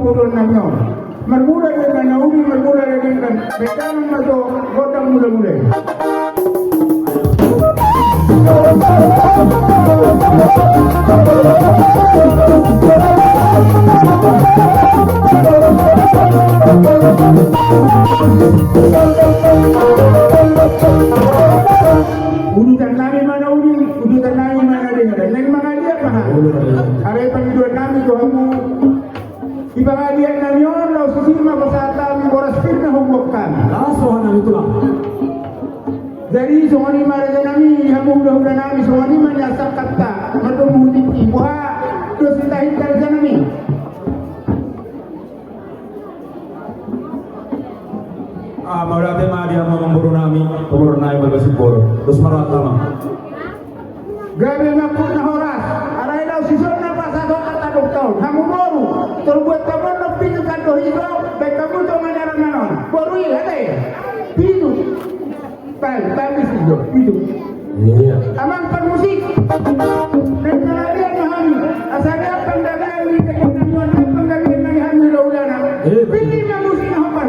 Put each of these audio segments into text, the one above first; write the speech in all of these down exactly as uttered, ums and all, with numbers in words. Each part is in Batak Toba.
Udutan nami on. Marmula dengan na uli, marmula dengan na uli. Bahen damang ma gondang mula-mula i. Udutan nami ma na uli, udutan nami ma na denggan. Naeng mangaliat ma hami. Alai pangidoan nami tu hamu. Di pangaliat nami on, laos tusi ma pasahat hami boras pir na huboan hami. Laos roha nami tulang. Jadi songon i ma raja nami, di hamu hula-hula nami, songon i ma nian sangkapta. Mardomu hutingki, boha dos ni tahinta raja nami. Ah, mauliate ma di hamu amangboru nami, pamoruon nami Balga Simboro. Dos ma rohanta ma. Gabe ma put na horas, alai laos dison na pasahat hata dokta on. Hamu boru, torbuat hamu on pitu kandok iso, baen hamu tonga ni alaman on. Boru i, ate. Pitu. Bal, bal di situ, pitu. Iya. Amang parmusik. Naeng mangaliat ma hami. Asa dapot panggabean ni denggan nami on, panggabean ni hami hula-hulana. Eh. Pilih ma musik na hombar.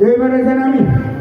Jadi, raja nami.